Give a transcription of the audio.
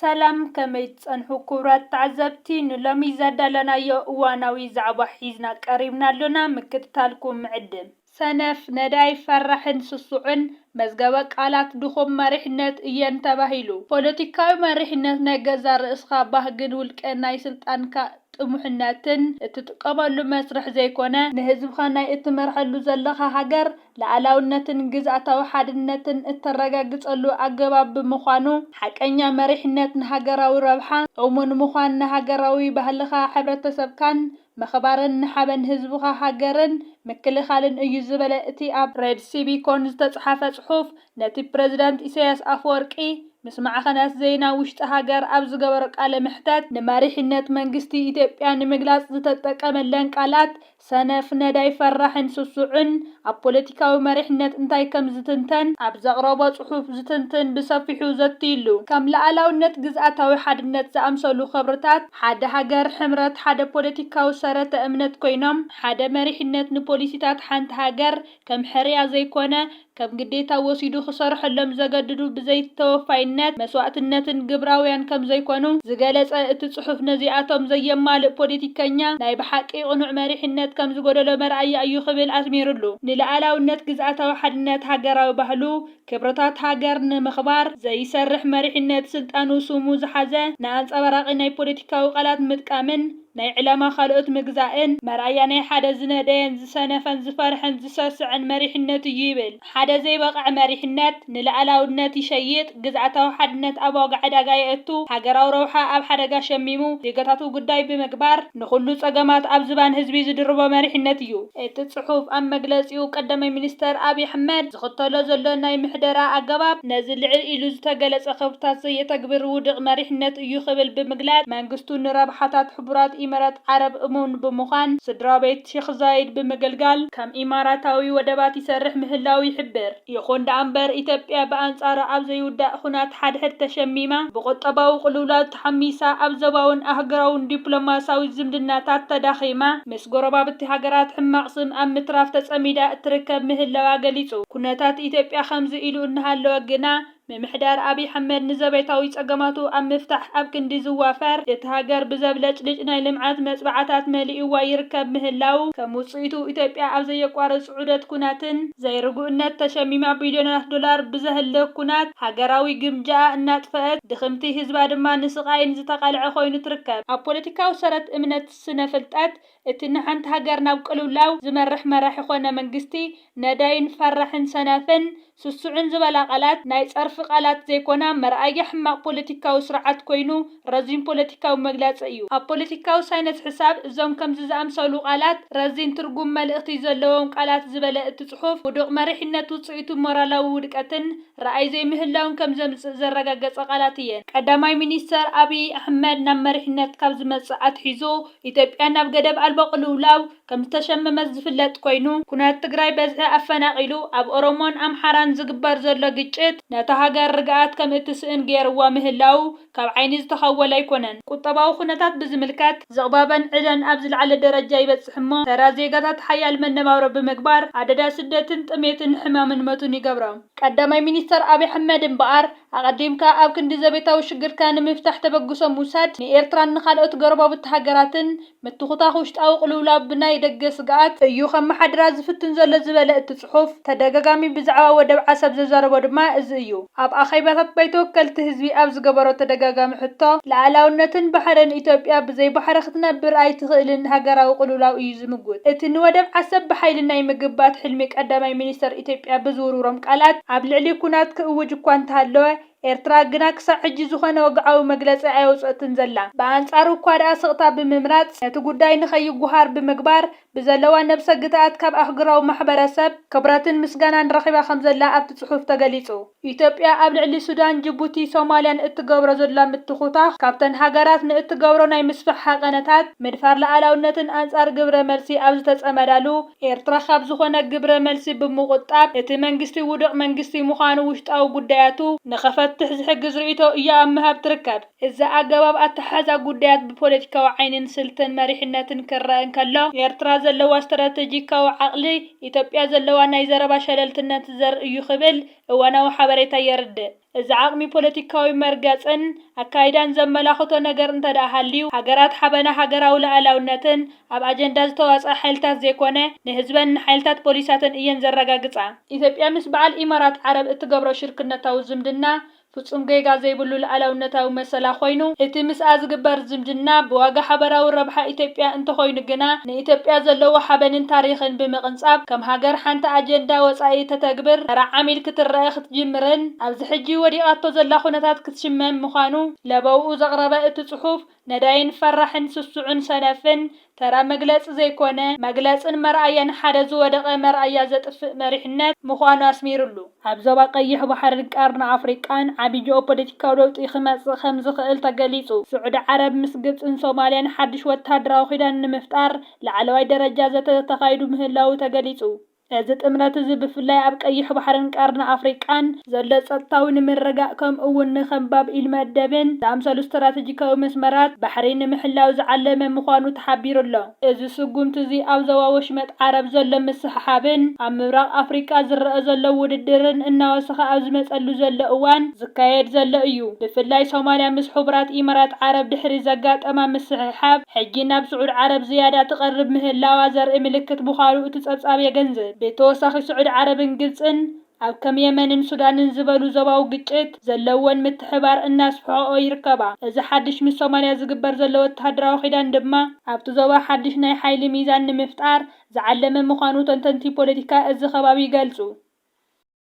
ሰላም፣ ከመይ ትጸንሑ ክቡራት ተዓዘብቲ? ንሎሚ ዘዳለናዮ እዋናዊ ዛዕባ ሒዝና ቀሪብና ኣሎና፣ ምክትታልኩም ምዕድም። ሰነፍ፣ ነዳይ፣ ፈራሕን ስሱዕን፣ መዝገበ ቃላት ድኹም መሪሕነት እየን ተባሂሉ። ፖለቲካዊ መሪሕነት ናይ ገዛ ርእስኻ ባህግን ውልቀ ናይ ስልጣንካ ጥሙሕነትን እትጥቀመሉ መስርሕ ዘይኮነ፣ ንህዝብኻ ናይ እትመርሐሉ ዘለኻ ሃገር ልኣላውነትን ግዝኣታዊ ሓድነትን እተረጋግጸሉ ኣገባብ ብምዃኑ፣ ሓቀኛ መሪሕነት ንሃገራዊ ረብሓ፣ እሙን ምዃን ንሃገራዊ ባህልኻ፣ ሕብረተሰብካን ምኽባርን ንሓበን ህዝብኻ፣ ሃገርን ምክልኻልን እዩ ዝበለ እቲ ኣብ ሬድ ሲቢኮን ዝተጻሕፈ ጽሑፍ፣ ነቲ ፕረዚዳንት ኢሳያስ ኣፈወርቂ ምስ ማዕኸናት ዜና ውሽጢ ሃገር ኣብ ዝገበሮ ቃለ መሕተት፣ ንመሪሕነት መንግስቲ ኢትዮጵያ ንምግላጽ ዝተጠቀመለን ቃላት፣ ሰነፍ፣ ነዳይ፣ ፈራሕን ስሱዕን፣ ኣብ ፖለቲካዊ መሪሕነት እንታይ ከም ዝትንተን ኣብ ዘቕረቦ ጽሑፍ ዝትንትን ብሰፊሑ ዘትይሉ። ከም ልኣላውነት፣ ግዝኣታዊ ሓድነት ዝኣምሰሉ ክብርታት ሓደ ሃገር፣ ሕምረት ሓደ ፖለቲካዊ ሰረተ እምነት ኮይኖም፣ ሓደ መሪሕነት ንፖሊሲታት ሓንቲ ሃገር ከም ሕርያ ዘይኮነ፣ ከም ግዴታ ወሲዱ ክሰርሐሎም ዘገድዱ ብዘይተወፋይነት፣ መስዋእትነትን ግብራውያን ከም ዘይኮኑ ዝገለጸ እቲ ጽሑፍ፣ ነዚኣቶም ዘየማልእ ፖለቲከኛ ናይ ብሓቂ ቅኑዕ መሪሕነት ከም ዝጎደሎ መርኣያ እዩ ክብል ኣስሚሩሉ። ንልኣላውነት፣ ግዝኣታዊ ሓድነት፣ ሃገራዊ ባህሉ፣ ክብርታት ሃገር ንምኽባር ዘይሰርሕ መሪሕነት፣ ስልጣኑ ስሙ ዝሓዘ ንኣንጸባራቒ ናይ ፖለቲካዊ ቃላት ምጥቃምን ናይ ዕላማ ካልኦት ምግዛእን መርኣያ ናይ ሓደ ዝነደየን ዝሰነፈን ዝፈርሐን ዝሰስዐን መሪሕነት እዩ ይብል። ሓደ ዘይበቕዕ መሪሕነት ንልኣላውነት ይሸይጥ፣ ግዝኣታዊ ሓድነት ኣብ ዋጋ ዕዳጋ የእቱ፣ ሃገራዊ ረብሓ ኣብ ሓደጋ ሸሚሙ ዜጋታቱ ጉዳይ ብምግባር ንኹሉ ጸገማት ኣብ ዝባን ህዝቢ ዝድርቦ መሪሕነት እዩ። እቲ ጽሑፍ ኣብ መግለጺኡ ቀዳማይ ሚኒስተር ኣብይ ኣሕመድ ዝኽተሎ ዘሎ ናይ ምሕደራ ኣገባብ ነዚ ልዕል ኢሉ ዝተገለጸ ክብርታት ዘየተግብር ውድቕ መሪሕነት እዩ ክብል ብምግላጽ መንግስቱ ንረብሓታት ሕቡራት ኢማራት ዓረብ እሙን ብምዃን ስድራ ቤት ሼክ ዛይድ ብምግልጋል ከም ኢማራታዊ ወደባት ይሰርሕ ምህላው ይሕብር። ይኹን ደኣ እምበር ኢትዮጵያ ብኣንጻሩ ኣብ ዘይውዳእ ኹናት ሓድሕድ ተሸሚማ ብቁጠባዊ ቅልውላው ተሓሚሳ ኣብ ዞባውን ኣህጉራውን ዲፕሎማሲያዊ ዝምድናታት ተዳኺማ ምስ ጎረባብቲ ሃገራት ሕማቕ ስም ኣብ ምትራፍ ተጸሚዳ እትርከብ ምህላዋ ገሊጹ። ኩነታት ኢትዮጵያ ከምዚ ኢሉ እናሃለወ ግና ምምሕዳር ኣብይ ኣሕመድ ንዘቤታዊ ጸገማቱ ኣብ ምፍታሕ ኣብ ክንዲ ዝዋፈር፣ እቲ ሃገር ብዘብለጭልጭ ናይ ልምዓት መጽባዕታት መሊእዋ ይርከብ ምህላው፣ ከም ውጽኢቱ ኢትዮጵያ ኣብ ዘየቋርጽ ዑደት ኩናትን ዘይርጉእነት ተሸሚማ ቢልዮናት ዶላር ብዘህልኽ ኩናት ሃገራዊ ግምጃኣ እናጥፈአት፣ ድኽምቲ ህዝባ ድማ ንስቓይን ዝተቓልዐ ኮይኑ ትርከብ። ኣብ ፖለቲካዊ ሰረት እምነት ስነ ፍልጠት፣ እቲ ንሓንቲ ሃገር ናብ ቅልውላው ዝመርሕ መራሒ ኮነ መንግስቲ፣ ነዳይን ፈራሕን ሰነፍን ስሱዕን ዝበላ ቃላት ናይ ጸርፊ ቃላት ዘይኮና፣ መርኣያ ሕማቕ ፖለቲካዊ ስርዓት ኮይኑ ረዚን ፖለቲካዊ መግለጺ እዩ። ኣብ ፖለቲካዊ ሳይንስ ሕሳብ፣ እዞም ከምዚ ዝኣምሰሉ ቃላት ረዚን ትርጉም መልእኽቲ ዘለዎም ቃላት ዝበለ እቲ ጽሑፍ፣ ውዱቕ መሪሕነት ውጽኢቱ ሞራላዊ ውድቀትን ራእይ ዘይምህላውን ከም ዘምጽእ ዘረጋገጸ ቃላት እየን። ቀዳማይ ሚኒስተር ኣብይ ኣሕመድ ናብ መሪሕነት ካብ ዝመጽእ ኣትሒዙ፣ ኢትዮጵያ ናብ ገደብ ኣልቦ ቅልውላው ከም ዝተሸመመት ዝፍለጥ ኮይኑ፣ ኩናት ትግራይ በዝሒ ኣፈናቒሉ፣ ኣብ ኦሮሞን ኣምሓራን ዝግበር ዘሎ ግጭት ነታ ሃገር ርግኣት ከም እትስእን ገይርዋ ምህላው ካብ ዓይኒ ዝተኸወለ ኣይኮነን። ቁጠባዊ ኩነታት ብዝምልከት፣ ዝቕባበን ዕዳን ኣብ ዝለዓለ ደረጃ ይበጽሕ እሞ፣ ተራ ዜጋታት ሓያል መነባብሮ ብምግባር፣ ኣደዳ ስደትን ጥሜትን ሕማምን ሞትን ይገብሮም። ቀዳማይ ሚኒስተር ኣብይ ኣሕመድ እምበኣር፣ ኣቐዲምካ ኣብ ክንዲ ዘቤታዊ ሽግርካ ንምፍታሕ ተበግሶ ምውሳድ፣ ንኤርትራን ንኻልኦት ጎረባብቲ ሃገራትን ምትኹታኽ ውሽጣዊ ቅልውላው ብናይ ደገ ስግኣት እዩ ከመሓድራ ዝፍትን ዘሎ ዝበለ እቲ ጽሑፍ፣ ተደጋጋሚ ብዛዕባ ወደብ ዓሰብ ዘዛረቦ ድማ እዚ እዩ። ኣብ ኣኼባታት ባይቶ ወከልቲ ህዝቢ ኣብ ዝገበሮ ተደጋጋሚ ሕቶ፣ ልኣላውነትን ባሕርን ኢትዮጵያ ብዘይ ባሕሪ ክትነብር ኣይትኽእልን ሃገራዊ ቅልውላው እዩ ዝምጉት። እቲ ንወደብ ዓሰብ ብሓይሊ ናይ ምግባት ሕልሚ ቀዳማይ ሚኒስተር ኢትዮጵያ ብዝውርውሮም ቃላት ኣብ ልዕሊ ኩናት ክእውጅ እኳ እንተሃለወ፣ ኤርትራ ግና ክሳዕ ሕጂ ዝኾነ ወግዓዊ መግለጺ ኣየውጸእትን ዘላ። ብኣንጻሩ እኳ ደኣ ስቕታ ብምምራጽ፣ ነቲ ጉዳይ ንኸይጉሃር ብምግባር፣ ብዘለዋ ነብሰ ግትኣት ካብ ኣህጉራዊ ማሕበረሰብ ክብረትን ምስጋናን ረኺባ ከም ዘላ ኣብቲ ጽሑፍ ተገሊጹ። ኢትዮጵያ ኣብ ልዕሊ ሱዳን፣ ጅቡቲ፣ ሶማልያን እትገብሮ ዘላ ምትኹታኽ፣ ካብተን ሃገራት ንእትገብሮ ናይ ምስፋሕ ሃቐነታት፣ ምድፋር ልኣላውነትን ኣንጻር ግብረ መልሲ ኣብ ዝተጸመዳሉ፣ ኤርትራ ካብ ዝኾነ ግብረ መልሲ ብምቑጣብ፣ እቲ መንግስቲ ውዱቕ መንግስቲ ምዃኑ ውሽጣዊ ጉዳያቱ ንኸፈትሕ ዝሕግዝ ርእይቶ እያ ኣብ ምሃብ ትርከብ። እዚ ኣገባብ ኣተሓሕዛ ጉዳያት ብፖለቲካዊ ዓይንን ስልትን መሪሕነትን ክረአ እንከሎ፣ ኤርትራ ዘለዋ ስትራተጂካዊ ዓቕሊ፣ ኢትዮጵያ ዘለዋ ናይ ዘረባ ሸለልትነት ዘርኢ እዩ ክብል እዋናዊ ሓበሬታ የርድእ። እዚ ዓቕሚ ፖለቲካዊ መርገጽን ኣካይዳን ዘመላኽቶ ነገር እንተደኣ ሃልዩ፣ ሃገራት ሓበና ሃገራዊ ልኣላውነትን ኣብ ኣጀንዳ ዝተዋጽኣ ሓይልታት ዘይኮነ፣ ንህዝበን ንሓይልታት ፖሊሳትን እየን ዘረጋግጻ። ኢትዮጵያ ምስ በዓል ኢማራት ዓረብ እትገብሮ ሽርክነታዊ ዝምድና ፍጹም ጌጋ ዘይብሉ ልኣላውነታዊ መሰላ ኮይኑ፣ እቲ ምስኣ ዝግበር ዝምድና ብዋጋ ሓበራዊ ረብሓ ኢትዮጵያ እንተኾይኑ ግና፣ ንኢትዮጵያ ዘለዎ ሓበንን ታሪኽን ብምቕንጻብ፣ ከም ሃገር ሓንቲ ኣጀንዳ ወጻኢ ተተግብር ተራ ዓሚል ክትረአ ክትጅምርን ኣብዚ ሕጂ ወዲቓቶ ዘላ ኩነታት ክትሽመም ምዃኑ ለበውኡ ዘቕረበ እቲ ጽሑፍ፣ ነዳይን ፈራሕን ስሱዕን ሰነፍን ተራ መግለጺ ዘይኮነ፣ መግለጽን መርኣያን ሓደ ዝወደቐ መርኣያ ዘጥፍእ መሪሕነት ምዃኑ ኣስሚሩሉ። ኣብ ዞባ ቀይሕ ባሕርን ቀርኒ ኣፍሪቃን ዓቢ ጂኦፖለቲካዊ ለውጢ ክመጽእ ከም ዝኽእል ተገሊጹ። ስዑዲ ዓረብ ምስ ግብጽን ሶማልያን ሓድሽ ወተሃደራዊ ኪዳን ንምፍጣር ላዕለዋይ ደረጃ ዘተ ተኻይዱ ምህላዉ ተገሊጹ። እዚ ጥምረት እዚ ብፍላይ ኣብ ቀይሕ ባሕርን ቀርኒ ኣፍሪቃን ዘሎ ጸጥታዊ ንምርግጋእ፣ ከምኡ እውን ንከም ባብ ኢል መደብን ዝኣምሰሉ ስትራተጂካዊ መስመራት ባሕሪ ንምሕላው ዝዓለመ ምዃኑ ተሓቢሩ ኣሎ። እዚ ስጉምቲ እዚ ኣብ ዞባ ወሽመጥ ዓረብ ዘሎ ምስሕሓብን ኣብ ምብራቕ ኣፍሪቃ ዝረአ ዘሎ ውድድርን እናወሰኸ ኣብ ዝመጸሉ ዘሎ እዋን ዝካየድ ዘሎ እዩ። ብፍላይ ሶማልያ ምስ ሕቡራት ኢማራት ዓረብ ድሕሪ ዘጋጠማ ምስሕሓብ፣ ሕጂ ናብ ስዑድ ዓረብ ዝያዳ ትቐርብ ምህላዋ ዘርኢ ምልክት ምዃኑ እቲ ጸብጻብ የገንዝብ። ብተወሳኺ፣ ስዑድ ዓረብን ግብጽን ኣብ ከም የመንን ሱዳንን ዝበሉ ዞባዊ ግጭት ዘለወን ምትሕባር እናስፍሖኦ ይርከባ። እዚ ሓድሽ ምስ ሶማልያ ዝግበር ዘሎ ወተሃደራዊ ኪዳን ድማ ኣብቲ ዞባ ሓድሽ ናይ ሓይሊ ሚዛን ንምፍጣር ዝዓለመ ምዃኑ ተንተንቲ ፖለቲካ እዚ ከባቢ ይገልጹ።